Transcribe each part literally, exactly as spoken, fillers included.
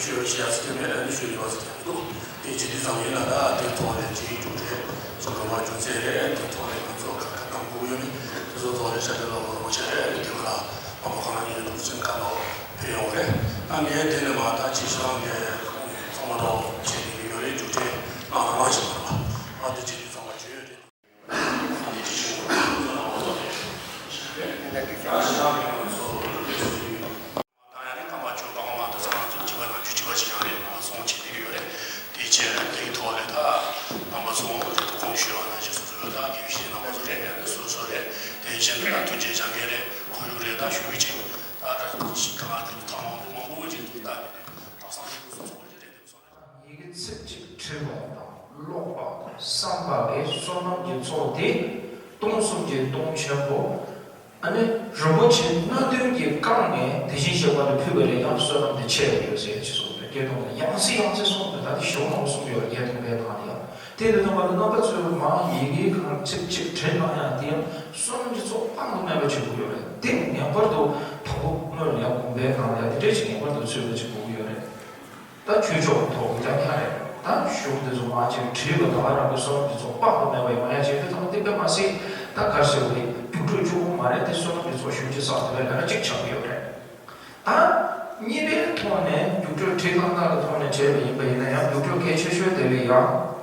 ཞུ་ཞུ་ཡ་ཟེར་གྱི་མེད་ལ་ནི་ཞུ་ཡོད་ཟེར་གྱི་འདུག་དེ་བྱེད་དུས་ཙམ་ཡིན་ན་ད་དེ་ཐོག་ནས་ཅིག་རྒྱུགས་སྤྲོད་སོགས་འགྲོ་བ་རྒྱུ་མཚན་རེད། དེ་ཐོག་ནས་ང་ཚོ་ཁ་ཁ་གཏམ་དགོས་ཡོད་མེད་དེ་ཚོ་ཐོག་ནས་ཤ་ཁྲེ་ལོ་ལོ་མོ་ཆེ་རེད། དེ་ཁ་ལ་མ་མོ་ཁ་ན་ཉིན་རུ་ཅན་ཁ་ལོ་ཕེ་ཡོང་རེད། ཨ་ངས་དེ་ནས་མ་ད་ཅི་ཤང་གི་ཚོང་མ་ཐོག་བྱེད་ཀྱི་ཡོད་རེད། རྒྱུགས་སྤྲོད་ཨ་མ་ཞིག་མ་རེད་པ། ཨ་དེ་བྱེད་དུས་ཙམ་པ་བརྗོད་ཡོད་རེད། ཡི་གེ་ཚིག་གཅིག་བྲིས་པ་དང་ཀློག་པ་དང་བསམ་པ་གིས་བསོད་ནམས་ཀྱི་ཚོགས་དེ་སྟོང་གསུམ་གྱི་སྟོང་ཆེན་པོ། ཨ་ནི་རིན་པོ་ཆེ་སྣ་བདུན་གྱིས་བཀང་ནས་དེ་བཞིན་གཤེགས་པ་ལ་ཕུལ་བ་ལས་ཀྱང་བསོད་ནམས་དེ་ཆེ་བར་འགྱུར་ཟེར་ཅེས་གསུངས་པས། བརྒྱད་སྟོང་ལ་ཡང་སེ་ཡང་སེ་གསུངས་པས། ད་དེ་ཞོག་མང་པོ་གསུངས་ཡོད་རེད། བརྒྱད་སྟོང་པའི་ནང་ལ་ཡང་དེ་ལས་ལྡོག་པ་ལ་རྣམ་པ་ཚོས་མ་ཡི་གེ་གང་ཚིག་གཅིག་བྲིས་གནང་ཡང་དེ་ཡང་བསོད་ནམས་ཀྱི་ཚོགས་དཔག་ཏུ་མེད་པ་བྱེད་དགོས་ཡོད་རེད། དེ་ངེས་པར་དུ་དང་པོ་སྔོན་ལ་ཡང་དགོན་པའི་ནང་ལ་ཡང་དེ་འདྲས་ཞིག་ངེས་པར་དུ་ཚུད་པ་བྱེད་དགོས་ཀྱི་ཡོད་རེད། ད་ཆོས་ཕྱོགས་ཀྱི་ཐོག་ཀྱང་ཡང་རེད། ད་གཞུང་འདི་ཚོ་མང་ཆེ་བ་བྲིས་པ་དང་རང་གི་བསོད་ནམས་ཀྱི་ཚོགས་དཔག་ཏུ་མེད་པ་ཡོང་ཡ་བྱེད་དུས་ད་དེ་དཔེ་མ་སྲིད་ད་ག་རེ་ཟེར་དགོས་རེད། རྒྱུགས་སྤྲོད་གཅིག་པོ་མ་རེད་དེ། བསོད་ནམས་ཀྱི་ཚོགས་ཞེ་པོ་ཅིག་བསགས་ཐུབ་པའི་ལས་ཀ་གཅིག་ཆགས་ཀྱི་ཡོད་རེད། ད་གཉིས་པའི་ཐོག་ནས་རྒྱུགས་སྤྲོད་བྲིས་ཐང་ཐང་གི་ཐོག་ནས་བྱས་པ་ཡིན་པ་ཡིན་ན་ཡང་རྒྱུགས་སྤྲོད་གལ་ཆེ་ཤོས་དེ་ལ་ཡང་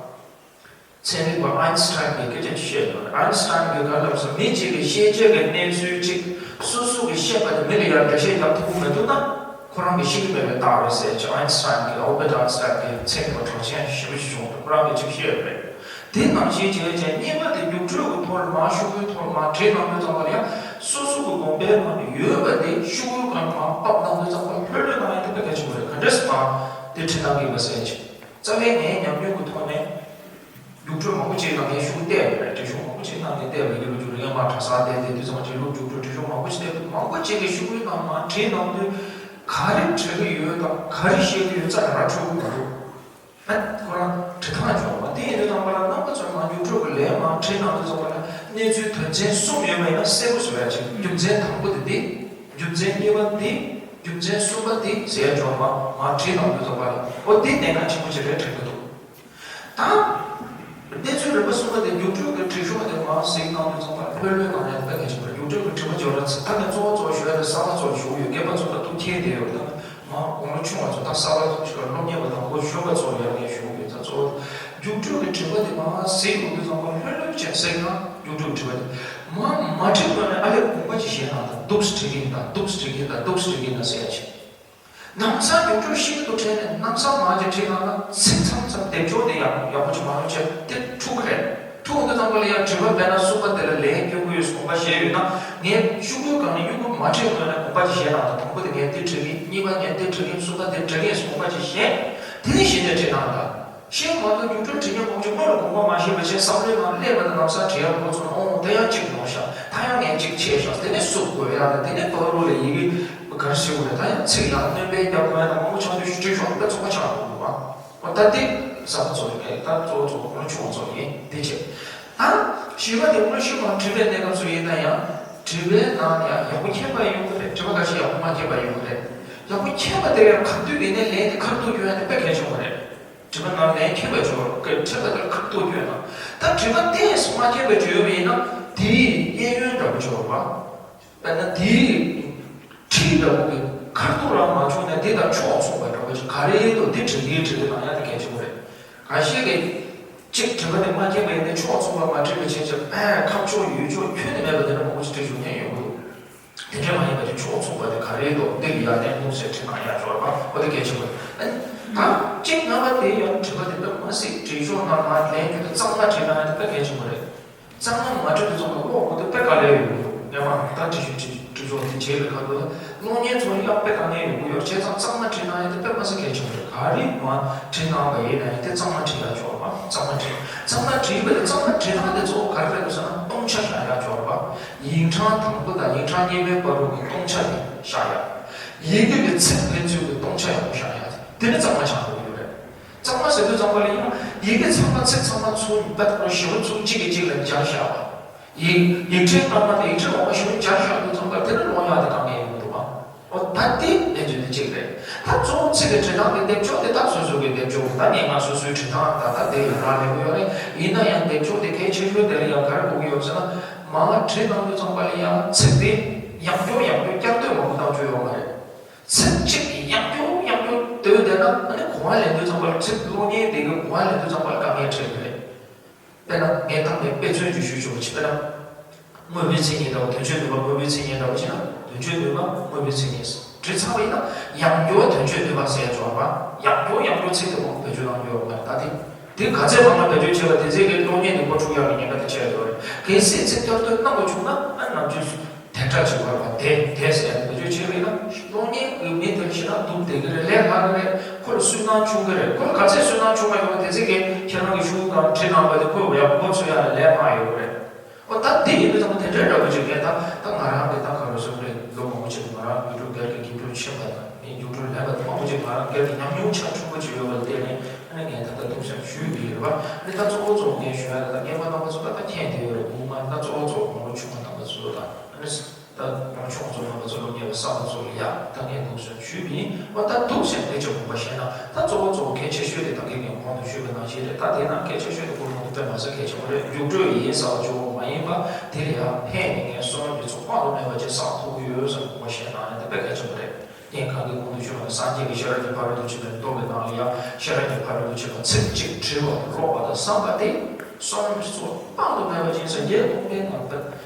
ཚན་རིག་པ་ཨའིན་སི་ཊའིན་གྱིས་སྐད་ཆ་ཅིག་བཤད་ཡོད་རེད། ཨའིན་སི་ཊའིན་གྱིས་ག་རེ་ལབ་ཟེར་ན། མི་གཅིག་གིས་ཤེས་བྱའི་གནས་ཚུལ་གཅིག་སོ་སོ་གིས་ཤེས་པ་དེ་མི་ལ་ཡང་འགྲེལ་བཤད་རྒྱག་ཐུབ་ཀྱི་མི་འདུག་ན། ཁོ་རང་གིས་ཤེས་ཀྱི་མེད་པའི་རྟགས་རེད་ཟེར་ཅིག་ཨའིན་སི་ཊའིན་གྱིས། ཨལ་བྷར་ཊི་ཨའིན་སི་ཊའིན་གྱིས་ཚན་རིག་པ་གྲགས་ཅན་ཞེ་པོ་ཞིག་བྱུང་འདུག་ཁོ་རང་གིས་ཅིག་བཤད་ཡོད་རེད། དེ་ནང་བཞིན་བྱས་བྱས་གཉིས་པ་དེ་རྒྱུགས་སྤྲོད་ཀྱི་ཐོག་ལ་མར་ཤོག་བུའི་ཐོག་ལ་མར་བྲིས་གནང་དུས་ཙམ་པ་ལ་ཡང་སོ་སོ་གི་དགོན་པའི་ནང་ནས་ཡོད་པ་དེ་ཤོག་བུའི་སྒང་ལ་མར་ཕབ་གནང་དུས་ཙམ་པ་ལྷོད་ལྷོད་གནང་ཡ་དེ་དཔེ་གལ་ཆེན་པོ་རེད། ག་འདྲས་སེ་མར་དེ་བྲིས་གནང་གི་ཡོད་པ་ཟེར་ཅིག་རྩ་བའི་ངའི་ཉམས་མྱོང་གི་ཐོག་ནས། རྒྱུགས་སྤྲོད་མང་པོ་ཅིག་ནང་ངས་ཤོག་བུ་བལྟས་ཡོད་རེད། བྲིས་ཤོག་མང་པོ་ཅིག་ནང་ངས་བལྟས་པ་ཡིན་ལ། ཅུང་རིང་ཡང་མ་གྲྭ་སར་བསྡད་དེ་དུས་ཙམ་ཅིག་སློབ་རྒྱུགས་སྤྲོད་བྲིས་ཤོག་མང་པོ་ཅིག་བལྟས་འདུག་མང་པོ་ཅིག་གིས་ཤོག་བུའི་ནང་མར་བྲིས་གནང་དུས་ག་རེ་བྲིས་ཀྱི་ཡོད་དང་ག་རེ་བཤད་ཀྱི་ཡོད་རྩ་ནས་ར་འཕྲོད་ཀྱི་མ་འདུག་ཨ་ཁོ་རང་བྲིས་ཐང་ཆོག་པ་དེ་ཡིན་དུས་ཙམ་པ་ལ་རྣམ་པ་ཚོས་མར་རྒྱུགས་སྤྲོད་ཀྱི་ལན་མར་བྲིས་གནང་དུས་ཙམ་པ་ལ་གནས་ཚུལ་དོན་ཚན་གསུམ་ཡོད་པ་ཡིན་ན་གསལ་པོ་བཟོ་ཡ་ཅིག་རྒྱུ་མཚན་དང་པོ་དེ་འདི། རྒྱུ་མཚན་གཉིས་པ་འདི། རྒྱུ་མཚན་གསུམ་པ་འདི་ཟེར་ཡ་ཅིག་མར་མར་བྲིས་གནང་དུས་ཙམ་པ་ལ་ཨོ་འདི་གནད་འགག་ཆེན་པོ་ཅིག་རེད་དྲན་གྱི་འདུག་ད། གནས་ཚུལ་རིམ་པ་གསུམ་པ་དེ་རྒྱུགས་སྤྲོད་ཀྱི་བྲིས་ཤོག་དེ་མར་གཟིགས་གནང་དུས་ཙམ་པ་ལྷོད་ལྷོད་གནང་ཡ་དེ་དཔེ་གལ་ཆེན་པོ་རེད། རྒྱུགས་སྤྲོད་ཀྱི་དྲི་བ་འབྱོར་ན་ཚེ་ད་ངས་གཙོ་བོ་གཙོ་བོ་ཞུ་ཡ་དེ་གསར་པ་ཚོར་ཞུ་གི་ཡོད། རྒན་པ་ཚོ་ད་ཐུགས་མཁྱེན་བསྡད་ཡོད། ད་མར་དགུང་ལོ་ཆུང་བ་ཚོ་ད་གསར་པ་ཚོ་ཞུ་བ་སློབ་གཉེར་བ་དང་གོ་ཆོད་པ་ཚོར་ཡ་ངས་ཞུ་གི་ཡོད། ད་གཙོ་བོ་རྒྱུགས་སྤྲོད་ཀྱི་དྲི་བ་དེ་མར་གཟིགས་ཡོང་དུས་ཙམ་པ་ལྷོད་ལྷོད་བྱས་གཟིགས་ན་རྒྱུགས་སྤྲོད་དྲི་བ་དེ་མར་མ་བྲིས་གོང་ནས་ཨ་ལས་དགོངས་པ་ཅིག་བཞེས་གནང་དང་། འདུག་སེ་བྲིས་ཀྱི་ཡིན་ད། འདུག་སེ་བྲིས་ཀྱི་ཡིན་ད། འདུག་སེ་བྲིས་ཀྱི་ཡིན་ད་ཟེར་ཡ་ཅིག་ནམ་སང་རྒྱུགས་སྤྲོད་ཤིན་ཏུ་ཕྲན་ནས་ནམ་སང་མང་ཆེ་བྲིས་གནང་ན་ཚིག་མཚམས་མཚམས་སྡེབ་སྦྱོར་དེ་ཡག་ཡག་པོ་ཅིག་མ་ཡོང་བྱས་དེ་འཁྲུག་གི་རེད། འཁྲུག་འོང་དུས་ཙམ་པ་ལ་ཡང་དྲི་བ་སྤེལ་ན་གསུམ་པ་དེ་ལ་ལན་སྐྱོན་གྱི་ཡོད་ཟེར་དགོངས་པ་བཞེས་ཡོད་ན། ངས་ཤོག་གུའི་སྒང་ལ་གཡུག་གུ་མ་བྲིས་སྔོན་ནས་དགོངས་པ་ཅིག་བཞེས་གནང་དང་། དང་པོ་དེ་ངས་འདི་བྲིས་ཀྱི་ཡིན། གཉིས་པ་ངས་འདི་བྲིས་ཀྱི་ཡིན། གསུམ་པ་འདི་བྲིས་ཀྱི་ཡིན་ཟེར་དགོངས་པ་ཅིག་བཞེས། དེ་ནས་གཞི་ནས་བྲིས་གནང་དང་། བཤད་མ་ཐུབ། རྒྱུགས་སྤྲོད་བྲིས་མཁན་མང་པོ་ཅིག་སྔོན་ལ་དགོངས་པ་མ་བཞེས་པ་བྱས་བསམ་བློའི་ནང་སླེབས་པ་དང་ལམ་སང་བྲིས་ཡག་འགོ་ཚུགས་ན། ཨོ་དེ་ཡང་གཅིག་ཡོང་ཤག་ད་ཡང་ངས་གཅིག་ཆད་ཤག་དེ་ནས་སུབ་དགོས་ཡག་དང་། དེ་ནས་ཕར་རོགས་ལ་ཡི་གེ་ག་རེ་ཞུ་དགོས་རེད། ད་ཡང་ཚིག་ཡང་སྣོན་པ་རྒྱག་དགོས་ཡག་དང་མང་པོ་ཆགས་དུས་ཞུ་བྲིས་ཤོག་དཔེ་ཚོགས་པ་ཆགས་འགྲོ་གི་འདུག་ཨ། ཨོ་ད་དེ་གསར་པ་ཚོ་རེད། ད་གཙོ་བོ་གཙོ་བོ་ཁོ་རང་ཆུང་བ་ཚོ་ཡིན། དེ་བྱས་ད་བཞི་པ་དེ་དངོས་གཞི་མ་བྲིས་པའི་གནས་སྐབས་སུ་ཡིན་ན་ཡང་བྲིས་པའི་ནང་ནས་ཡང་ཡག་པོ་མཁྱེན་པ་ཡོང་གི་རེད། བྲིས་པ་འགའ་ཤས་ཡག་པོ་མ་མཁྱེན་པ་ཡོང་གི་རེད། ཡག་པོ་མཁྱེན་པ་དེ་ཡང་ག་དུས་ཡིན་ནའི་ལན་དེ་ཁ་ཐུག་སྐྱོན་ཡག་དེ་དཔེ་གལ་ཆེན་པོ་རེད། བྲིས་པ་ནང་ལན་མཁྱེན་པ་ཅིག་ཡོད་རེད། བྲིས་པ་དེ་ཁ་ཐུག་སྐྱོན་ན། ད་བྲིས་པ་དེ་མ་མཁྱེན་པ་ཅིག་ཡོད་པ་ཡིན་ན་དེའི་གཡས་གཡོན་འདྲ་པོ་ཅིག་ཡོད་རེད་པ། དཔེར་ན་དེའི་ཁྲིད་འདྲ་པོ་གི་ཁ་ཐུག་རང་མ་བྱུང་ན་དེ་དང་ཕྱོགས་མཚུངས་པ་འདྲ་པོ་ཅིག་ག་རེ་ཡིན་དོ་དེ་བྲིས་ཀྱི་བྲིས་ཀྱི་གནང་ཡག་དེ་གལ་ཆེན་པོ་རེད། གང་ཞིག་གིས་གཅིག་བྲིས་པ་དེ་མ་མཁྱེན་པ་ཡིན་ན་ཕྱོགས་མཚུངས་པ་མ་བྲིས་པ་བྱས་བྱས་ཨེ་ཁ་ཕྱོགས་ཡུལ་ཕྱོགས་ཁྱོན་ནས་མེད་པ་དེ་འདྲ་མང་པོ་ཅིག་བྲིས་བཞག་མཁན་ཡོང་གི་འདུག་དེ་འདྲ་མ་ཡིན་པ་དེ་ཕྱོགས་མཚུངས་པ་དེ་ག་རེ་འདུག་འདི་ལ་ཡ་ལན་གནང་ཟེར་བྲིས་གནང་ཡག་ཅིག་ཡོད་རེད་པ། ཨོ་དེ་གལ་ཆེན་པོ་རེད། ཨ་ནི་ད་གཅིག་ལྔ་པ་དེ་ཡང་བྲིས་པ་དེ་དཔེ་མ་སྲིད་བྲིས་ཤོག་ནང་ལ་ལན་རྒྱུ་དེ་གཙང་མ་བྲིས་གནང་ཡག་དེ་དཔེ་གལ་ཆེན་པོ་རེད། གཙང་མ་མ་བྲིས་དུས་ཙམ་ལ་ཀློག་དགོས་དེ་དཔེ་དཀའ་ལས་ཡོད་འདུག་ངས་མ་ད་བྲིས་ཤོག་བྲིས་བྲིས་ཤོག་དེ་བྱས་པའི་ཁ་ཐུག་ལ་ཀློག་མཁན་ཚོ་ཡང་དཔེ་དཀའ་ངལ་ཡོང་གི་ཡོད། བྱས་ཙང་གཙང་མ་བྲིས་གནང་ཡག་དེ་དཔེ་མ་སྲིད་གལ་ཆེན་པོ་རེད། ག་རེ་མ་བྲིས་གནང་པ་ཡིན་ན་ཡང་དེ་གཙང་མ་བྲིས་ཡག་ཅིག་ཡོད་རེད་པ། གཙང་མ་བྲིས། གཙང་མ་བྲིས་པ་དེ་གཙང་མ་བྲིས་སྟངས་དེ་གཙོ་བོ་ག་རེ་རེད་ཟེར་ན་སྟོང་ཆ་བཞག་ཡག་ཅིག་ཡོད་རེད་པ། ཡིག་ཕྲེང་དང་པོ་དང་ཡིག་ཕྲེང་གཉིས་པའི་བར་དུ་གི་སྟོང་ཆ་དེ་བཞག་ཡག་ཡི་གེ་གི་ཚིག་ཕན་ཚུན་གྱི་སྟོང་ཆ་ཡག་པོ་བཞག་ཡག་དེ་ནི་གཙང་མ་ཆགས་འགྲོ་གི་ཡོད་རེད། གཙང་མ་ཟེར་དུས་ཙམ་པ་ལ་ཡང་ཡི་གེ་ཚང་མ་ཚིག་ཚང་མ་ཚུར་དཔེ་ཁོ་ཞེ་པོ་ཚུར་གཅིག་གིས་གཅིག་ལ་སྦྱར་བཞག་པ། ཡིག་ཡིག་ཕྲེང་སྔ་མ་དང་ཡིག་ཕྲེང་འོག་མ་ཞེ་པོ་སྦྱར་བཞག་དུས་ཙམ་པ་དེ་ནི་ཀློག་ཡག་དེ་དཀའ་ངལ་ཡོང་གི་འདུག་པ། ཨོ་ད་དེ་གནད་དོན་དེ་གཅིག་རེད། ད་གཙོ་བོ་ ཚིག་གི་བྲིས་སྟངས་དེ་སྡེབ་སྦྱོར་དེ་ད་སོ་སོ་གི་སྡེབ་སྦྱོར་ད་ངས་ང་སོ་སོའི་བྲིས་སྟངས་ད་ལྟ་དེ་ཡི་རང་ལེན་གི་ཡོད་རེད། ཡིན་ན་ཡང་སྡེབ་སྦྱོར་དེ་གལ་ཆེ་ཤོས་དེ་ལ་ཡང་ག་རེ་དགོས་ཀྱི་ཡོད་ཟེར་ན། མ་བྲིས་གནང་དུས་ཙམ་པ་ལ་ཡང་ཚིག་དེ་ཡང་བསྐྱར་ཡང་བསྐྱར་བསྐྱར་ཟློས་མང་པོ་བཏང་རྒྱུ་ཡོད་མ་རེད། ཚིག་གཅིག་གིས་ཡང་བསྐྱར་ཡང་བསྐྱར་ཟློས་བསྡད་ན་ཨ་ནི་གོ་བ་ལེན་དུས་ཙམ་པ་ལ་ཚིག་གློག་བརྙན་དེ་གི་གོ་བ་ལེན་དུས་ཙམ་པ་ལ་དཀའ་ངལ་འཕྲད་ཀྱི་རེད། དཔེར་ན་ངས་ད་ལྟ་དཔེ་མཚོན་ཅིག་ཞུ་ཆོག་པ་ཅིག་དཔེར་ན། དངོས་པོའི་མཚན་ཉིད་འདྲ་བོ་དོན་བརྗོད་ནུས་པ་དངོས་པོའི་མཚན་ཉིད་འདྲ་བོ་ཅིག་ན་དོན་བརྗོད་ནུས་པ་དངོས་པོའི་མཚན་ཉིད། བྲིས་ཚར་བ་ཡིན་ན་ཡང་བསྐྱར་དོན་བརྗོད་ནུས་པ་ཟེར་ཡ་ཅིག་ཡོད་རེད་པ། ཡང་བསྐྱར་ཡང་བསྐྱར་ཚིག་དེ་མང་པོ་བེད་སྤྱོད་གནང་རྒྱུ་ཡོད་མ་རེད། ད་དེ་དེ་ག་ཚད་མང་ང་བེད་སྤྱོད་བྱས་པ་དེ་ཚད་ཀྱིས་གློག་བརྙན་དེ་འགོ་འཁྲུག་ཡག་གི་ཉེན་ཁ་དེ་ཆེ་རུ་འགྲོ་རེད། གལ་སྲིད་ཚིག་བསྐྱར་ཟློས་གནང་དགོས་བྱུང་ན་ཨ་ནམ་རྒྱུན་དེ་འདྲ་ཅིག་ཡོད་རེད་པ། དེ་དེ་ཟེར་ཡ་དེ་བེད་སྤྱོད་བྱས་པ་ཡིན་ན་གློག་བརྙན་གྱི་མི་དེར་ཤི་ན་སྡུག་བསྡད་ཀྱི་རེད། ལས་སླ་གི་རེད། ཁོ་ལ་སུན་སྣང་བྱུང་གི་རེད། ཁོ་ལ་ག་ཚད་སུན་སྣང་བྱུང་བ་ཡོང་བ་དེ་ཚད་ཀྱིས་ཁྱེད་རང་གི་ཤོག་གུ་དང་བྲིས་གནང་བ་དེ་ཁོས་ཡག་པོ་ཚོར་ཡག་ལ་ལས་མང་ཡོད་གི་རེད། ཨོ་ད་དེ་ཡིན་དུས་ཙམ་དེ་འདྲའི་འདྲ་པོ་ཅིག་ངས་ད་ད་ང་རང་གི་ད་ག་རེ་ཟེར་དགོས་རེད། ལོ་མང་པོ་ཅིག་ང་རང་རྒྱུགས་སྤྲོད་སྒེར་གྱི་རྒྱུགས་སྤྲོད་ཆེ་བ་དང་ངས་རྒྱུགས་སྤྲོད་ལས་པ་དེ་མང་པོ་ཅིག་ང་རང་སྒེར་གྱི་ཉམས་མྱོང་ཆ་ཕྲ་མོ་ཅིག་ཡོད་པ་ལ་བརྟེན་ནས་ཨ་ནི་ངས་ད་ལྟ་ཐུགས་བཞེས་ཞུས་པ་ཡིན་པ། ཨ་ནི་ད་གཙོ་བོ་གཙོ་བོ་ངས་ཞུ་ཡ་ད་ད་རྔན་པ་རྣམ་པ་ཚོ་ད་ད་མཁྱེན་བསྡད་ཡོད་རེད། སྔོན་མ་ད་གཙོ་བོ་གཙོ་བོ་ང་རང་ཆུང་བ་རྣམ་པ་ཚོ་ད་ཨ་ནི་ད་ང་ཆུང་ཚོ་རྣམ་པ་ཚོ་སློབ་གཉེར་བའི་བསམ་བློ་ཚོ་ལ་ཡ་ད་ངས་ཐུགས་བཞེས་ཞུས་པ་ཡིན། ཨོ་ད་འདུག་ཟེར་དེ་ཅིག་དགོངས་པ་བཞེས་ན་ད་གཙོ་བོ་གཙོ་བོ་གལ་ཆེ་ཤོས་དེ་ད་གིན་ངས་གོང་དུ་ཞུས་པ་ནང་བཞིན་རེད། ད་དེ་ནང་གལ་ཆེ་ཤོས་དེ་ཁོ་རང་དེ་དཔེ་མ་ཟད་གལ་ཆེན་པོ་རེད། རྒྱུགས་སྤྲོད་ཡིན་ཟེར་བ་གཅིག་པོ་མ་ཡིན་པ་དེ་ལ་ཡང་ཕན་ནི་ངས་བསོད་ནམས་ཀྱི་ཚོགས་དཔག་ཏུ་མེད་པ་ཅིག་བསགས་ཐུབ་ཀྱི་ཡོད་ཟེར་དགོངས་པ་བཞེས་གནང་ནས་དེ་དཔེ་གལ་ཆེན་པོ་རེད། རྐྱེན་གང་གིས་གོང་དུ་ཞུས་པ་ནང་སངས་རྒྱས་ཀྱི་ཤེས་རབ་ཀྱི་ཕ་རོལ་ཏུ་ཕྱིན་པའི་མདོ་གི་ནང་ལ་ཡང་ཤེས་རབ་ཀྱི་ཕ་རོལ་ཏུ་ཕྱིན་པ་ཚིག་གཅིག་བྲིས་པ་ཀློག་པ་དང་བསམ་པ་སྟེ། བསོད་ནམས་ཀྱི་ཚོགས་དཔག་ཏུ་མེད་པ་ཅན་སངས་རྒྱས་སྟོང་པའི་ངང་དུ་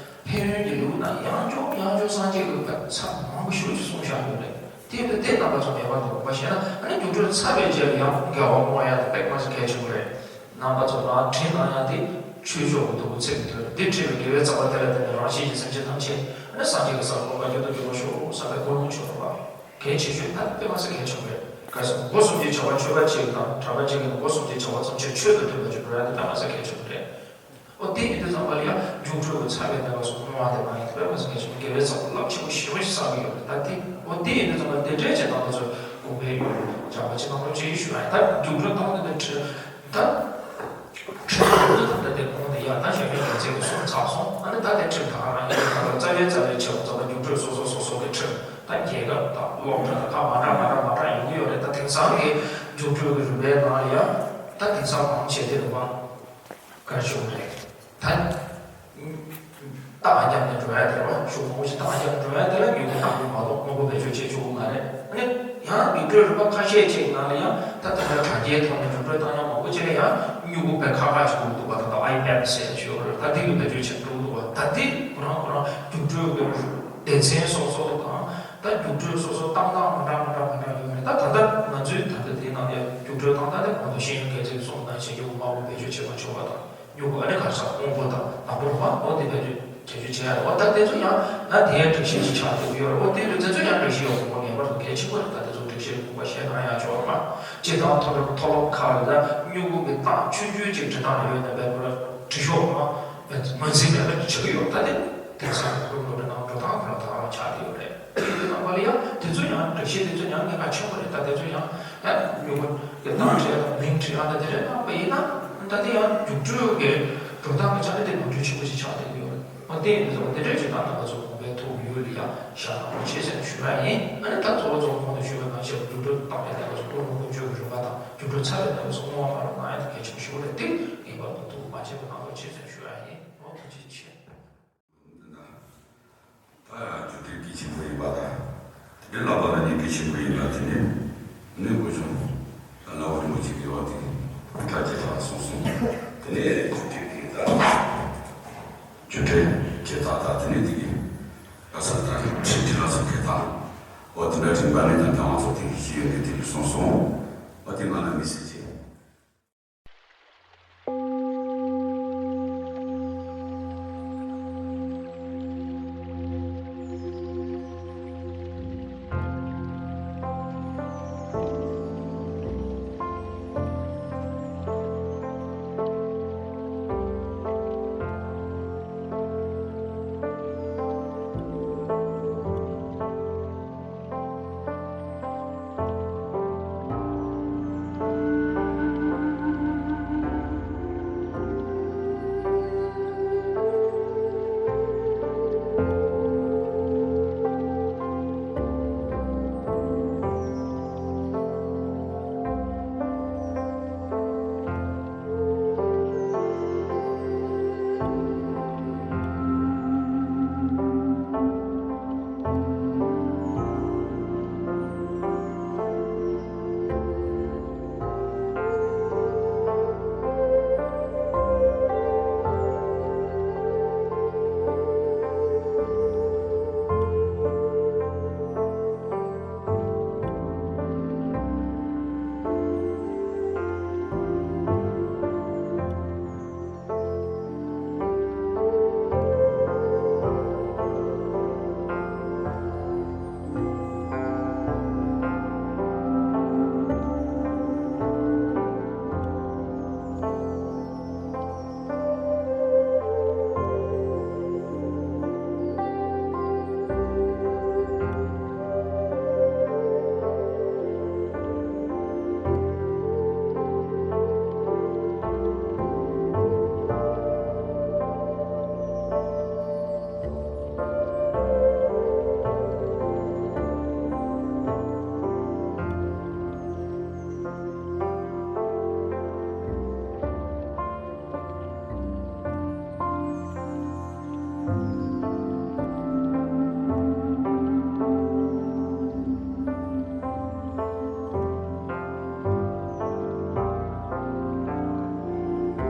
ཕན་ཡོན་གྱི་ལེའུ་རྣམས་ཡང་བསྐྱར་ཡང་བསྐྱར་སངས་རྒྱས་ཀྱི་བཀའ་ཚར་མང་པོ་ཞེ་པོ་ཅིག་གསུངས་བཞག་ཡོད་རེད། དེ་དུས་དེ་རྣམ་པ་ཚོ་ངེས་པར་དུ་དགོངས་པ་བཞེས་ན་ཨ་ནི་རྒྱུགས་སྤྲོད་ཚར་བའི་རྗེས་ལ་ཡང་འགལ་བ་སློང་ཡ་དེ་དཔེ་མ་ཟད་གལ་ཆེན་པོ་རེད། རྣམ་པ་ཚོ་ལ་བྲིས་གནང་ཡ་དེ་ཆོས་ཕྱོགས་ཀྱི་སྡོང་པོ་ཚིག་གི་དོན་འདི་བྲིས་པའི་དགེ་བའི་རྩ་བ་དེ་ལ་བརྟེན་ནས་རང་གཞན་གྱི་སེམས་ཅན་ཐམས་ཅད་ཨ་ནི་སངས་རྒྱས་ཀྱི་ས་ལ་འོད་དཔག་མེད་དུ་འགྱུར་བར་ཤོག་བསམ་པའི་ཀུན་སློང་ཆེ་བ་གལ་ཆེ་ཤོས་ད་དཔེ་མ་ཟད་གལ་ཆེན་པོ་རེད། གལ་སྲིད་སྒོ་གསུམ་གྱི་བྱ་བ་ཆོས་པ་གཅིག་དང་གྲྭ་པ་གཅིག་གིས་སྒོ་གསུམ་གྱི་བྱ་བ་ཐམས་ཅད་ཆོས་དང་མཐུན་པ་ཅིག་འགྲོ་ཡ་དེ་དཔེ་མ་ཟད་གལ་ཆེན་པོ་རེད། ཨོ་དེ་ཡིན་དུས་ཙམ་པ་ལ་ཡང་རྒྱུགས་སྤྲོད་ཀྱི་ཚར་བའི་གནས་སྐབས་སུ་བསྔོ་བ་དེ་གནང་ཡ་དེ་དཔེ་མ་ཟད་གལ་ཆེན་པོ་དགེ་བའི་རྩ་བ་རླབས་ཆེན་པོ་ཞེ་པོ་ཞིག་བསགས་ཀྱི་ཡོད་རེད། ད་དེ་ཨོ་དེ་ཡིན་དུས་ཙམ་པ་དེ་འདྲའི་ཆེད་དང་དེ་ཚོ་དགོངས་པའི་ཡོད་རེད། སྦྱངས་པ་ཅིག་གནང་རོགས་ཅེས་ཞུ་ཡ་ཡིན། ད་རྒྱུགས་སྤྲོད་བཏང་དེ་འདྲ་བྲིས་ད། ཁྲིམས་ལུགས་དང་ད་ལྟའི་གོང་དུ་ཡང་ད་གཞོན་ནུའི་སྒེར་རྩེ་གི་གསུམ་ཚར་སོང་། ཨ་ནི་ད་ལྟའི་ཁྲིམས་ད་ག་རང་ཡིན་ད་ལ་རྩ་བའི་རྩ་བའི་ཆེ་བ་ཚོ་ད་རྒྱུགས་སྤྲོད་སོ་སོ་སོ་སོ་གི་ཁྲིམས་ད་རྒྱལ་ཁབ་དང་སློབ་གྲྭ་དང་ཁག་མ་འདྲ་མ་འདྲ་མ་འདྲ་ཡོང་གི་ཡོད་རེད། ད་དེང་སང་གི་རྒྱུགས་སྤྲོད་ཀྱི་རིམ་པའི་ནང་ལ་ཡང་ད་དེང་སང་མང་ཆེ་དེ་རེད་བ། ག་རེ་ཞུ་དགོས་རེད། ད། རྟགས་བརྒྱབ་ནས་འགྲོ་ཡ་དེ་རེད་བ། ཤུགས་མང་པོ་ཞིག་རྟགས་བརྒྱབ་འགྲོ་ཡ་དེ་ལ་མྱུ་གུ་བཏང་གི་མ་གཏོགས་དངོས་པོ་བེད་སྤྱོད་བྱེད་ཆོག་གི་མ་རེད། ཨ་ནི་ཡང་རྒྱུགས་སྤྲོད་རིམ་པ་ཁ་ཤས་ཅིག་ནང་ལ་ཡང་ད་ལྟ་ལ་དྲ་རྒྱའི་ཐོག་ནས་རྒྱུགས་སྤྲོད་བཏང་ཡ་མང་པོ་ཅིག་ལ་ཡང་མྱུ་གུ་དཔེ་ཁག་ཁག་ཅིག་འདུག་པ། ད་ལྟ་ཨའི་པེཌ་ཟེར་ཡ་ཅིག་ཡོད་རེད། ད་དེ་གི་བེད་སྤྱོད་བྱེད་འགྲོ་འདུག་པ། ད་དེ་ཁོ་རང་ཁོ་རང་རྒྱུགས་སྤྲོད་ཀྱི་སྡེ་ཚན་སོ་སོ་དང་ད་རྒྱུགས་སྤྲོད་སོ་སོ་བཏང་སྟངས་མ་འདྲ་མ་འདྲ་མ་འདྲ་ཡོད་རེད། ད་ད་ལྟ་ང་ཚོའི་ད་ལྟ་དེའི་ནང་ལ་རྒྱུགས་སྤྲོད་བཏང་སྟངས་དེ་གོང་དུ་ཤེས་ཡོན་སྒེར་རྩེ་གི་གསུངས་པ་ནང་བཞིན་མྱུ་གུ་དམར་པོ་བེད་སྤྱོད་བྱེད་མ་ཆོག་པ་དང་། མྱུ་གུ་ཨ་ནི་ག་ས་སྔོན་པོ་དང་ནག་པོ་རེད་པ། འོ་དེ་བེད་སྤྱོད་བྱེད་ཡ་རེད། འོ་ད་དེ་ཚོ་ཡང་ད་དེའི་སྒྲིག་གཞི་ཅིག་ཆགས་བསྡད་ཀྱི་ཡོད་རེད། འོ་དེ་ལ་དེ་ཚོ་ཡང་སྒྲིག་གཞི་ཡོད་དགོས་པ་ངེས་པར་དུ་གལ་ཆེན་པོ་རེད། ད་དེ་ཚོ་སྒྲིག་གཞི་དགོངས་པ་བཞེས་གནང་ཡ་ཆོག་རེད་པ། སྤྱིར་བཏང་མཐོ་སློབ་མཐོ་སློབ་ཁག་ལ་ད་མྱུ་གུ་གི་རྟགས་ཆུང་ཆུང་ཅིག་འབྲི་སྟངས་ཡོད་ན་བེད་པར་འབྲི་ཤོག་ཨ་ངོས་འཛིན་མེད་པ་བྱེད་ཀྱི་ཡོད། ད་དེ་དེང་སང་སློབ་སློབ་གྲྭ་ནང་འགྲོ་སྟངས་ཁོ་རང་ད་ཆགས་བསྡད་ཡོད་རེད། དེ་ཡིན་དུས་ཙམ་པ་ལ་ཡང་དེ་ཚོ་ཡང་སྒྲིག་གཞི་དེ་ཚོ་ཡང་གནད་འགག་ཆེན་པོ་རེད། ད་དེ་ཚོ་ཡང་ཡང་མྱུ་གུ་གི་རྟགས་བྲིས་དང་མིང་བྲིས་ཨ་ད་དེ་འདྲ་གནང་པ་ཡིན་ན་ད་དེ་ཡང་རྒྱུགས་སྤྲོད་ཀྱི་འགྲོ་སྟངས་ཀྱི་ཆ་ནས་དེ་ནོར་འཁྲུལ་ཆེན་པོ་ཞིག་ཆགས་བསྡད་ཀྱི་ཡོད་རེད། འོ་དེ་ཡིན་དུས་ཙམ་པ་དེ་འདྲ་ཞིག་ད་རྣམ་པ་ཚོ་དགོངས་པའི་ཐུགས་ཡུལ་ལ་ཡང་བཞག་གནང་རོགས་ཞེས་ཟེར་ཞུ་ཡ་ཡིན། ཨ་ནི་ད་གཙོ་བོ་གཙོ་བོ་གོང་དུ་ཞུས་པ་ནང་བཞིན་རྒྱུགས་སྤྲོད་བཏང་བའི་གནས་སྐབས་སུ་ཀུན་སློང་ཀུན་སྤྱོད་ཀྱི་རིམ་པ་དང་རྒྱུགས་སྤྲོད་ཚར་བའི་གནས་སྐབས་སུ་བསྔོ་བ་སྨོན་ལམ་གནང་ཡ་དེ་གལ་ཆེན་པོ་ཞིག་རེད། དེ་ངེས་པར་དུ་ཐུགས་མ་ཆད་པ་གནང་རོགས་ཞེས་ཟེར་ཞུ་ཡ་ཡིན། འོ་ཐུགས་རྗེ་ཆེ། ད་ཡང་རྒྱུགས་སྤྲོད་གལ་ཆེན་པོ་ཡིན་པ་དང་། དེ་འདྲའི་བསླབ་པ་ལ་ནི་གལ་ཆེན་པོ་ཡིན་པ་དེ་ནི་གནོད་དགོས་བྱུང་། ད་ལ་འོ་རིན་པོ་ཆེ་གི་འོ་དེ་ཁྲ་ཁྱེད་ལ་གསུངས་སོང་། དེ་ནས་རྒྱུགས་སྤྲོད་ཀྱི་ད་རྒྱུགས་སྤྲོད་ཁྱེད་ད་ད་དེ་ནས་དེ་གི་ལ་ས་ད་ཁྲིད་ཁྲིད་ལ་ས་ཁྱེད་ད་འོ་དེ་འདྲ་དྲན་པ་ནི་ད་ད་ང་ཚོ་དེ་ཤེས་ཡོན་གྱི་དེ་ནས་གསུངས་སོང་། འོ་དེ་ང་ལ་མི་སྲིད་ཅེས།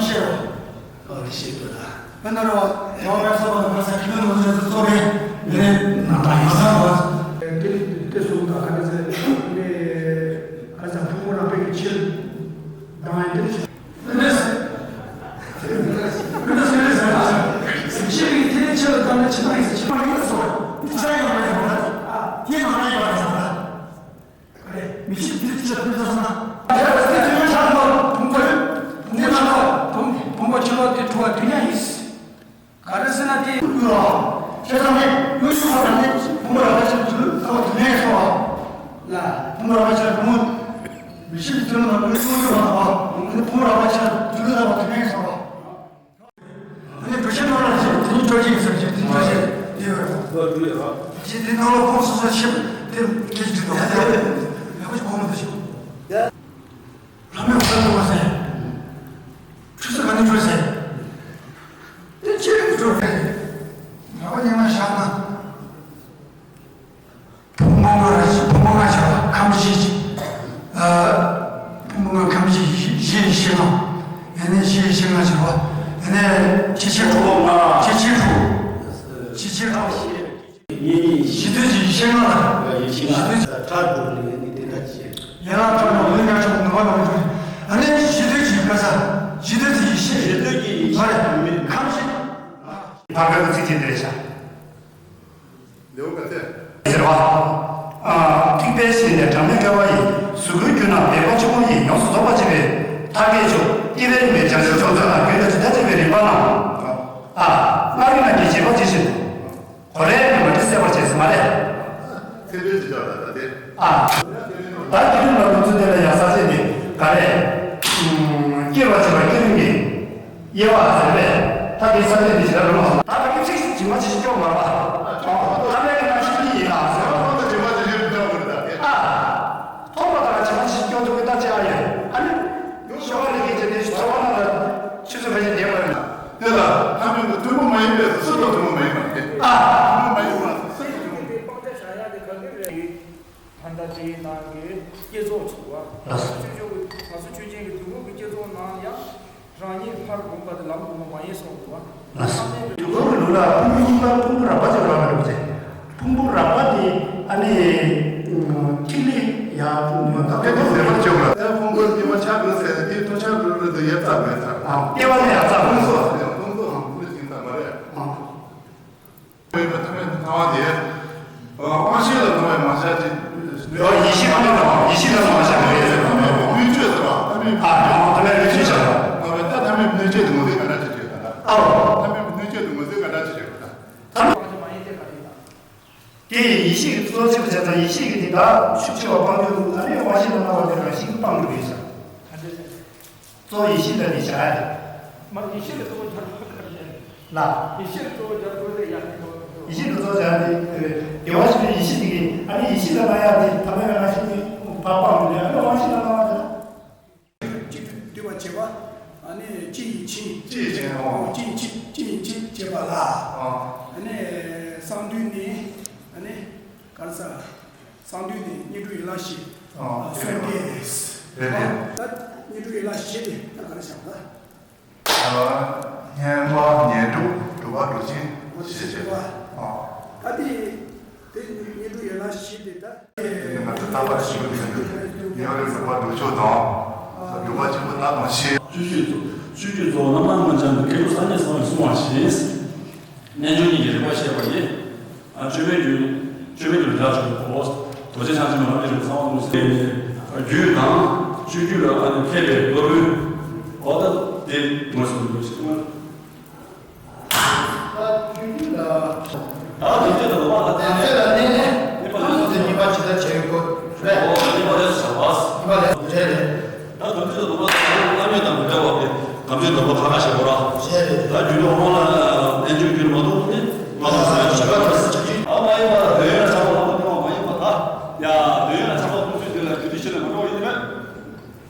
ཤེས་རོགས། ཨོ་ལེ་ཤེས་དགོས་ལ། ཨ་ནི་རོ། ཡང་བའི་ས་བ་ལ་ཁ་ས་ཁྱི་ལོ་ལོ་ཟེར་ཚོ་རེ། ནི་ན་ད་ཡིན་ས་བ། དེ་དེ་སོང་ད་ཁ་ནི་ཟེར་ནི། ཁ་ས་ཕུ་མོ་ར་པེ་གི་ཆེར། དང་ཡིན་དེ། ཁྱེད་ཀྱིས་དེ་ནས་ཆེར་དང་ནི་ཆེ་དང་ཡིན་ཟེར་ཆེ་མ་ཡིན་ལ་སོ། དེ་ཆ་ཡང་མ་ཡིན་པ་ལ། དེ་མ་ཡིན་པ་ལ་སོ། མི་ཤེས་དེ་ཅི་ལ་ཕུལ་ས་སོང་ན། ཡ་ལ་སི་ཐེ་ཆག་ལོ་ཕུང་པོ་ཡོད། ཕུང་པོ་ཆག་ལོ་ཕུང་ཕུང་པོ་ཆག་ལོ་དེ་འཁྲུ་བ་དུས་ཡང་ཡིན། ག་རེ་ཟེར་ན་དེ། ཡོད་རོ། ཤེས་ཙང་ནི་ཡོད་ཤུགས་པ་དང་ནི་ཕུང་པོ་རག་པ་ཆག་དུས་ལ་ཚ་བ་དུས་ཡང་སོང་བ། ལ་ཕུང་པོ་རག་པ་ཆག་ཕུང་པོ། མི་ཤེས་ཀྱི་དུས་ལ་ཡོད་ཤུགས་པ་དང་བ། ཕུང་པོ་རག་པ་ཆག་དུས་ལ་ཚ་བ་དུས་ཡང་སོང་བ། ཨ་ནི་བྲོ་ཆེན་ནོར་ལ་ཞིག་དེ་ནི་བྲོ་ཆེན་ཟེར་ཞིག་དེ་ནི་བྲོ་ཆེན་དེ་ཡོད་རེད། ལོ་དྲུག་ཡོད་རོགས། ཞིག་དེ་ནང་ལོ་ཁོང་སོ་སོ་ཤེས་པ་དེ་སྐད་ཅིག་འདུག་ཡག་པོ་ཞིག་གོ་མི་འདུག་ཞིག་ལྷ་མོས་ཁོ་ལ་འདུག་བ་ཟེར། ཆུ་ཚོད་ག་ནས་འགྲོ་ཟེར། དེ་ཁྱེད་རང་འགྲོ་རེད། ངག་པ་ཉི་མ་བཞག་ན། ཕུང་པོ་ལྔ་རེད། ཕུང་པོ་ལྔ་བྱས་པ་ཁམས་བཞི། ཨ། ཕུང་པོ་ལྔ་ཁམས་བཞི་བཞི་ཡི་ཤེས་ལྔ། ཡང་ན་བཞི་ཡི་ཤེས་ལྔ་བྱས་པ། ཡང་ན་ཆེ་ཆེ་དྲུག་ཕུང་པོ་ལྔ། ཆེ་ཆེ་དྲུག་ཆེ་ཆེ་དྲུག་གཉིས་གཉིས། གཞི་དུས་ཀྱི་ཡི་ཤེས་ལྔ་ལ། ཡི་ཤེས་ལྔ། གཞི་དུས་ཀྱི་ཁྲག་དྲུག་ནི་ནི་དེ་འདྲ་བྱས། ཡན་ལག་ཁྲག་དྲུག་ལུས་ཉག་ཆུང་ནུས་པ་ལ་འཇུག་ཨ་ནི་གཞི་དུས་ཀྱི་ག་ས། གཞི་དུས་ཀྱི་ཡི་ཤེས། གཞི་དུས་ཀྱི་ཡི་ཤེས། མ་རེད། ཁམས་བཞི། ཕར་ཁ་གི་ཚིག་ཅིག་འདིར་བཞག་ལེའུ་ག་ཚད། ཟེར་བ། ཨ། ཐེག་པའི་ཞིང་ནས་གྲངས་མེད་བསྐལ་པ་ཡི། གཟུགས་སྐུའི་རྒྱུད་རྣམས་བདེན་པ་ཆེན་པོ་ཡིས། ཡོངས་སུ་རྫོགས་པར་བྱེད་པའི་མཐའ་བརྒྱད་མཆོག་སྐྱེ་བའི་རིམ་པའི་བྱང་ཆུབ་མཆོག་ཐོབ་ན། རྒྱུད་ལ་ཇི་ལྟར་བྱེད་པའི་རིམ་པ་རྣམས། ཨ། སྔགས་རིག་རྣམས་ཀྱི་བྱེད་པ་ཇི་བཞིན་དུ། གོ་རེ་མི་མ་དྲི་གསལ་བར་བྱས་སུ་མ་རེད། ཚེ་འདས་ཀྱི་ཆ་ལ་ད་དེ། ཨ། ད་དེ་རིང་ལ་ལུགས་ཚུལ་དེ་ལ་ཡང་ས་བཅད་འདི་ག་རེ། སྐྱེ་བར་བྱེད་པ་སྐྱེ་རིམ་གྱི་དབྱེ་བ་ཟེར་བས། ད་དེ་ས་བཅད་འདི་ཞིག་ལ་རུང་བ། ད་ད་གི་ཚིག་ཞིག་ཇི་མ་ཇི་བཞིན་སྐྱོང་མ་བ། ད་ལས་ཀྱི་རྣམ་ཤེས་ཀྱི་ཡིན་ལ་ཟེར་བ། ད་ཇི་མ་ཇི་བཞིན་སྐྱོང་དགོས་ད་དེ། ཨ། མཐོང་བ་དང་ཇི་མ་ཇི་བཞིན་སྐྱོང་ཐུབ་ཀྱི་རྟགས་ཅི་ཨ་ཡོད། ཨ་ནི། ཤོ་བ་ལས་ཀྱི་རྗེས་ནས་ཚོར་བ་རྣམས་ལ་ཆུ་ཚོད་ཕལ་ཆེར་བསྡད་པར། དེ་ལ་ཐ་མལ་དུ་མཐུན་པོ་མ་ཡིན་པས་སུ་དང་མཐུན་པོ་མ་ཡིན་པ་སྟེ། ཨ། མཐུན་པོ་མ་ཡིན་པ་སུ་དང་མཐུན་པོ། ད་ལྟ་དེའི་ནང་གི་བསྐྱེད་རྫོགས་ཚོགས་པ། ལགས་སོ། ཆོས་སྐྱོང་གི་ང་ཚོ་ཆོས་ཅན་གྱི་དུས་འཁོར་གྱི་བསྐྱེད་རྫོགས་ནང་ཡང་རང་ཉིད་ཕར་བསྒོམ་པ་དེ་ལམ་བསྒོམ་པ་མ་ཡིན་གསུངས་འདུག་བ། ལགས་སོ། དུས་འཁོར་གྱི་ལུགས་ལ་ཕུང་པོ་གཉིས་པ་ཕུང་པོ་རགས་པ་ཅིག་རག་པ་རེད་པ་ཚེ། ཕུང་པོ་རགས་པ་དེ་ཨ་ནི་ཐིག་ལེ་ཡ་ཕུང་པོ་ད་དཔེ་ཁོ་ཟེར་བར་བྱེད་པ། ད་ཕུང་པོ་སྐྱེ་བ་ཆགས་དགོས་ཟེར་ཏེ་ཐོག་ཆགས་དགོས་རེད་དུ་ཡ་རྩ་མེད་ཚར། ཨ། སྐྱེ་བ་ནས་ཡ་རྩ་ཕུང་པོ་ཕུང་པོ་ཕུང་པོ་ཕུང་པོ་ཅིག་ད་མ་རེད། ཨ། བའི་ཐ་མལ་དུ་སྣང་བ་དེ། དབང་ཤེས་ལ་སྣང་བའི་མ་བྱ་ཅི། ཡོད་ཡེ་ཤེས་སྣང་བའི་དབང་ཡེ་ཤེས་ལ་སྣང་བ་བྱ་མི་རེད། ཐ་མལ་སྣོད་བཅུད་ཟེར་བ་ཐ་མལ། ཨ་ཡང་ཐ་མལ་སྣོད་བཅུད་བྱ་བ། སྣང་བའི་ད་ཐ་མལ་སྣོད་བཅུད་དུ་ངོས་འཛིན་ག་འདྲ་བྱེད་ཀྱི་ཡོད་ད། ཨ་རོ། ཐ་མལ་སྣོད་བཅུད་དུ་ངོས་འཛིན་ག་འདྲ་བྱེད་ཀྱི་ཡོད་ད། ཐ་མལ། དེ་ཡི་ཡེ་ཤེས་ཀྱི་གཙོ་ཆེ་བ་བྱས་ཙང་ཡེ་ཤེས་ཀྱི་དེ་དག་ཤུགས་ཆེ་བ་སྤང་རྒྱུ་ལ་ནི་དབང་ཤེས་ལ་སྣང་བ་དེ་རང་བཞིན་གྱིས་སྤང་དགོས་ཡོད་ས། གཙོ་བོ་ཡེ་ཤེས་ལ་ནི་བྱ་ཡ། མ་ཡེ་ཤེས་ལ་གཙོ་བོ་བྱ་དགོས་ཡ། ལ། ཡེ་ཤེས་ལ་གཙོ་བོ་བྱ་དགོས་ཡ། ཡེ་ཤེས་ལ་གཙོ་བོ་བྱ་ཡ་དེ། དེ་བ་ཞིག་ཡེ་ཤེས་དེ་གི་ཨ་ནི་ཡེ་ཤེས་ལ་སྣང་ཡ་དེ་ཐ་མལ་པའི་རང་བཞིན་དེ་ཕར་སྤང་དགོས་ཡ། ཨ་ནི་དབང་ཤེས་ལ་སྣང་བ་དེ་ལ། གཅིག་ཏུ་བསྡུས་པ་བྱེད་པ། ཨ་ནི་སྤྱི་ཡི་ཕྱི། སྤྱི་ཡི་ཕྱི། ཨོ། སྤྱི་ཡི་ཕྱི་སྤྱི་ཡི་ཕྱི་བྱེད་པ་ལ། ཨ། ཨ་ནི་གསང་འདུས་ནས་ཨ་ནི་ག་རེ་ཟེར། གསང་འདུས་ནས་སྙིང་ཁྲོ་ཡན་ལག་བཞི། ཨ། གསོལ་འདེབས། གསོལ་འདེབས། ད་སྙིང་ཁྲོ་ཡན་ལག་བཞི་དེ་ད་ག་རེ་བྱ་བ། ཨ། སྙན་པ་སྙན་སྒྲོགས་སྒྲུབ་པ་སྒྲུབ་ཆེན་ཞེས་བྱ་བ། ཨ། ད་དེ་དེ་སྙིང་ཁྲོ་ཡན་ལག་བཞི་དེ་ད། ང་ཚོ་རྟག་པར་ཞུ་བ་དེ་ཡང་རིག་པ་འགྲོ་ཕྱོགས་དང་། སྒྲུབ་པ་གཅིག་པུ་ལྟ་དང་ཤེས། སྤྱོད་བཅུ་སྤྱོད་བཅུ་རྫོགས་རྣམ་སྣང་མངོན་བྱང་གི་སྐྱེས་བུ་སངས་རྒྱས་ཚང་བས་གསུངས་པ་བཞིན། རྣལ་འབྱོར་གཉིས་ཀྱི་རིག་པ་བཤད་པ་ཡིན། ཨ། བཅོས་མའི་རྒྱུད། བཅོས་མའི་རྒྱུད་ལ་བཞག་ཆོག་གོ། རྡོ་རྗེ་འཆང་ཆེན་པོ་རང་གི་རིག་པ་གསང་བ་གསུངས་ཏེ། རྒྱུད་དང་སྤྱོད་རྒྱུད་ལ་ཨ་ནི་མཁས་པའི་སློབ་དཔོན། འོ་ད་དེ་ངོས་སུ་འདུག་ཞེས་གསུངས། ད་སྤྱོད་རྒྱུད་ལ། ད་དམ་ཆོས་དང་ལུང་པ་ལ་བརྟེན་ནས། དམ་ཆོས་ལ་བརྟེན་ནས་ཐམས་ཅད་གཉིས་པ་ཇི་ལྟར་བྱ་བའི་སྐོར་རེད། འོ་ད་གཉིས་པ་ལས་སུ་བྱ་བ། གཉིས་པ་ལས་སུ་རེད་རེད། ད་དམ་ཆོས་དང་ལུང་པ་ལ་བརྟེན་ནས་བླ་མེད་དང་མི་འབྲལ་བ་སྟེ། དམ་ཆོས་དང་ལུང་པ་ཁ་ཁ་བྱེད་དགོས་ར། རེད་རེད། ད་རྒྱུད་ལུང་ལ་རྣལ་འབྱོར་རྒྱུད་མ་གཏོགས་ནི་མ་གཏོགས་ཟེར་ཡ་ཞིག་ཡོད་རེད། ཨ་མ་ཡིན་པ་དོན་ཡོད་ན་ཆགས་པ་ལ་སྟོང་པ་མ་ཡིན་པ་ད། ཡ་དོན་ཡོད་ན་ཆགས་པ་སྟོང་ཚུལ་དེ་ལ་རྒྱུད་སྡེ་ཕྱེ་ནས་མ་འགྲོ་བ་ཡིན་ནི་མེད།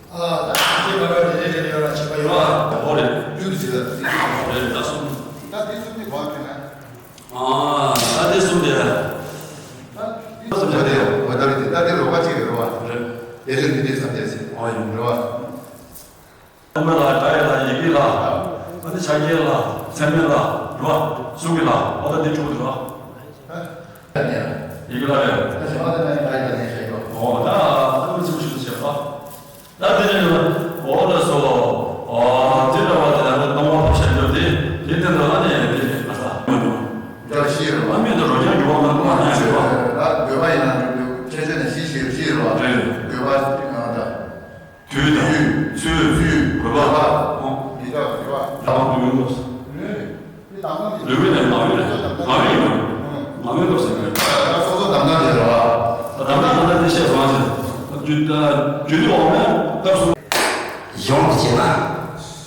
ཨ། ད་དེ་བར་བར་རེ་རེ་རེ་རེ་ཡོད་ལ་བྱེད་པ་ཡོད་ཨ། འོ་རེད། རྒྱུད་ཀྱི་ཟེར་ལ་དེ་འོ་རེད། ད་གསུམ། ད་དེ་གསུམ་ནི་གོ་བ་ཁྱོད་ན། ཨ། ད་དེ་གསུམ་དེ། ད་དེ་གསུམ་དེ་རེད། འོ་ད་རེད། ད་དེ་རོགས་པ་གཅིག་རེད་བ། རེད། དེ་ཚོ་འདི་འདྲའི་ས་དེ་ཟེར། འོ་ཡིན། རེད་བ། ཐོག་མ་ལ་སྒྲ་ཡི་ལ་ཡི་གེ། ལ། ཨ་ནི་ཕྱག་རྒྱའི་ལ། ཚད་མའི་ལ། རེད་བ། གཟུགས་ཀྱི་ལ། འོ་ད་འདི་དྲུག་རེད་བ། ཡི་གེ་ལ་རེད། འོ་ད་ཨ་ནི་ཚིག་ཞིག་བྱས་པ། ད་དེ་ནས་འོ་ལ་སོ། འོ་དེ་འདྲ་བ་དེ་ལ་སྟོང་པ་བཤད་རྒྱུ་དེ་དེ་དེ་འདྲ་ཨ་ནི་དེ་ཨ་ས། འདྲ་ཤེས་རེད་བ། ཨ་མི་འདི་རོ་རྐྱང་འགྱུར་བ་མ་གཏོགས་མ་ཡིན་ཟེར་བ། ད་དགོས་པ་ཡིན་ན་འགྲུབ་འགྲུབ་ཁྱད་ཆོས་ནས་ཤེས་ཤེས་ཤེས་རེད་བ། རེད། དགོས་པ་ཡིན་ན་ད། དུས་དང་། ཚུལ། ཚུལ། དགོས་པ། ཨོ། ཡི་དྭགས་དགོས་པ། ལྷ་བ་དུས་ཡོང་ལོ། ལུས་པའི་ནས་ངག་ཡོད་རེད། ངག་ཡོད་ཡོད། ངག་ཡོད་ལོ་ཟེར་གི་རེད། སོ་སོ་དམ་བཅའ་བྱེད་རོགས། དམ་བཅའ་དམ་བཅའ་དེ་བཤད་སོང་ཟེར། རྒྱུ་རྒྱུ་དུས་འོག་མའི་སྐབས་སུ། གཞུང་དེ་བྱས་ན།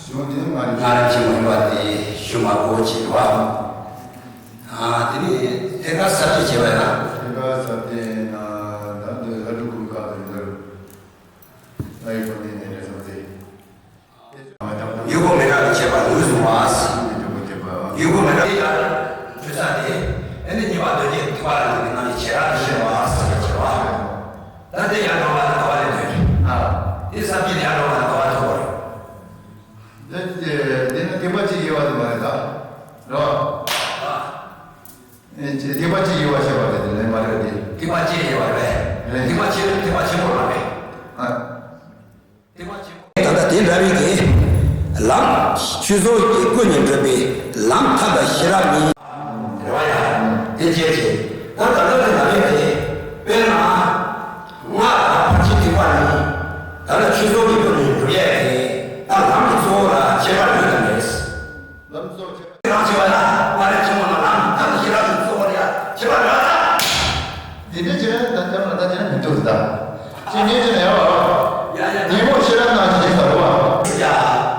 གཞུང་དེ་ནི་མ་རེད། ང་རང་གི་ངོ་མ་དེ་ཞུ་མ་དགོས་བྱེད་རོགས། ཨ་དེ་ནི་ཐད་ཀར་གསར་གཏོད་བྱས་པ་ཡིན་ན། ཐད་ཀར་གསར་གཏོད་ཡིན་ན་ད་འདི་ལྷ་སྒྲུབ་ཀུན་དགའ་དང་འདིར། ལྷ་ཡི་གོ་གནས་ནས་རེད་བཟོ་སྟེ། ཡུལ་སྒོ་མི་འདྲ་བའི་ཁྱད་པར་ལུས་སུ་བ། ཡུལ་སྒོ་མི་འདྲ་བའི་ཡར་འཕྲོས་ས་དེ། ཨེ་ནི་ཉེས་པ་གདོས་བཅས་ཐེག་པ་རང་གི་རྣམ་དབྱེ་བྱེ་བྲག་ཏུ་ཤེས་པ་ཟེར་བ་བྱེ་བྲག་ད་དེ་ཡར་འགྲོ་བ་ན་ག་བ་ལས་འདོད་རེད། དེ་བསམ་གྱིས་ཡར་འགྲོ་བ་ན་ག་བ་ཐུག་པ་རེད། དེ་དེ་ནི་ཐེག་པ་ཆེ་དབྱེ་བ་དེ་མ་རེད་ད། རེད་བ། ཨེ་ཅེ་ཐེག་པ་ཆེ་དབྱེ་བ་བཤད་པ་དེ་དེ་ལས་མ་རེད་དེ། ཐེག་པ་ཆེ་དབྱེ་བ་རེད། རེད། ཐེག་པ་ཆེ་ཐེག་པ་ཆེན་པོ་རང་རེད། ཨ། ཐེག་པ་ཆེན་པོ། ད་ལྟ་དེ་འདྲ་བའི་གི་ལམ་ཆོས་ཚོགས་ཀྱི་ཀུན་ནས་བསྒྲུབས་པའི་ལམ་ཐབས་དང་ཤེས་རབ་གཉིས། རེད་བ་ཡ། དེ་བྱས་ཀྱི་ད་ད་ལྟ་དེ་འདྲ་བའི་གི་དཔེར་ན་སྔགས་དང་ཕར་ཕྱིན་ཐེག་པ་གཉིས་ད་ལྟ་ཆོས་ཚོགས་ཀྱི་ཀུན་ནས་བསྒྲུབ་ཡས་དེ་ད་ལམ་གྱི་གཙོ་བོ་ལ་ཁྱད་པར་ཡོད་དམ་མེད། ལམ་གཙོ་ཆེ། རང་བྱེ་བ་ལ་མ་རེད་ཆུང་མ་ལ་ལམ་ཐབས་ཤེས་རབ་ཀྱི་གཙོ་བོ་ཡ་བྱེ་བ་ར། དེ་འདྲ་བྱས་ན་ད་ལྟ་ལ་ད་བྱས་ན་མི་འདུག་ད། ཅི་ཉེས་ཅི་ན་ཡ་བ། ཡ་ཡ་ཉེས་མོ་ཤེས་རབ་ན་ཅི་ཉེས་ཟ་རུ་བ། ཡ་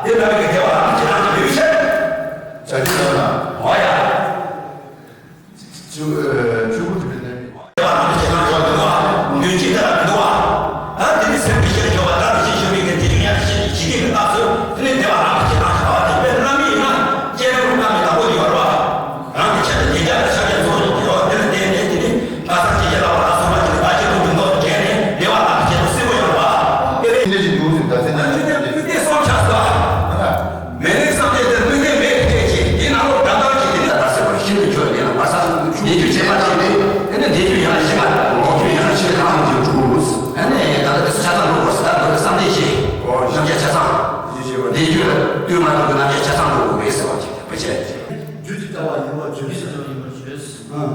དེ་ལ་བའི་བདེ་བ་རང་བྱེ་རང་གི་ལུས་ཤེས། བྱ་རྒྱུ་ན་ན། འོ་ཡ། ཆུ་ཆུ་བུ་དེ་ནས། དེ་བ་རང་གི་བྱེད་སྟངས་ཡོད་མི་འདུག་བ། ལུས་ཅི་ལྟར་མི་འདུག་བ། ད་དེ་ནི་སེམས་ཀྱི་ཤེས་སྦྱོར་བ་ལྟར་ཤེས་ཤོར་བའི་གི་དེ་ཡང་ཤེས་ཀྱི་ཤེས་ཀྱི་སྐབས་སུ་དེ་ནི་བདེ་བ་རང་གི་བྱེད་སྟངས་ཤེས་པ་དེ་དཔེར་ན་མི་ཡིན་ན་སྐྱེ་རུང་རྣམ་སྨིན་དང་པོ་དེ་ཡོད་རེད་བ། རང་གི་ཆེད་དུ་དེ་ལྟར་ཤར་གྱི་ཚོགས་ཀྱི་དེ་ལ་བརྟེན་ནས་དེ་ནི་ལྷག་བསམ་ཇི་སྐྱེས་ལ་བ་ལ་སོགས་པ་དེ་ནི་བ་ཅི་ལུགས་ཀྱི་མདོ་དེ་དྲན་ནས་བདེ་བ་རང་གི་ཆེད་དུ་སྲིད་པོ་ཡོད་རེད་བ། དེ་ནི་དེ་ནི་དེ་གསུམ་ཆགས་སོ། མེ་རིའི་སངས་རྒྱས་དེར་སྨོན་ལམ་མེད་སྐད་ཅེས་དེའི་ནང་ལོགས་འགྲམ་ལྟར་གྱི་དེ་ལ་ད་ཟེར་བར་ཤིན་ཏུ་འགྱུར་ཡིན་ལ་བར་ས་བདེ་རྒྱུ་བྱེད་པ་ཞིག་ནི་དེ་ནི་བདེ་རྒྱུ་ཡང་ཞི་བ་བདེ་རྒྱུ་ཡང་ཞི་བ་ཡང་འགྱུར་འགྲོ་དགོས། ཨ་ནི་ད་ལྟ་དེ་ཆ་ཚང་འགྲོ་དགོས་ཟེར་ད་འགྲོ་དེ་བསམ་གཏན་ཞིག་རྣམ་དཔྱད་ཆ་ཚང་བདེ་རྒྱུ་ལ་ལྟོས་མ་ཐུབ་ཀྱི་རྣམ་དཔྱད་ཆ་ཚང་འགྲོ་དགོས་པས་ཟེར་བ་ཅིག་བུ་ཆེ། རྒྱུ་དེ་ལྟ་བ་ཡིན་པར་བརྗོད། རྒྱུ་དེ་ལྟ་བ་ཡིན་པར་བརྗོད།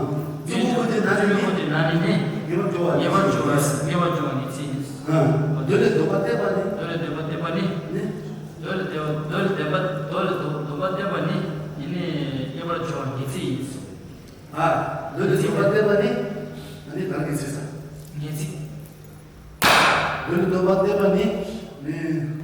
གཙོ་བོ་དེ་ན་ནི་ནི། ངེས་པར་འགྲོ་བ་ངེས་པར་འགྲོ་བ་ངེས་པར་འགྲོ་བ་ཉིད་ཚིག་ཡིན། འདོད་ལས་ལྡོག་པ་བསྟན་པ་ནི། འདོད་ལས་ལྡོག་པ་བསྟན་པ་ནི། ནི། འདོད་ལས་ལྡོག་འདོད་ལས་ལྡོག་པ་འདོད་ལས་ལྡོག་པ་བསྟན་པ་ནི། ཡིན་ནི་ངེས་པར་འགྲོ་བ་ཉིད་ཚིག་ཡིན། ཨ། འདོད་ལས་ལྡོག་པ་བསྟན་པ་ནི། ཨ་ནི་གང་གི་ཚིག་ས། ངེས་ཚིག་འདོད་ལས་ལྡོག་པ་བསྟན་པ་ནི། ནི།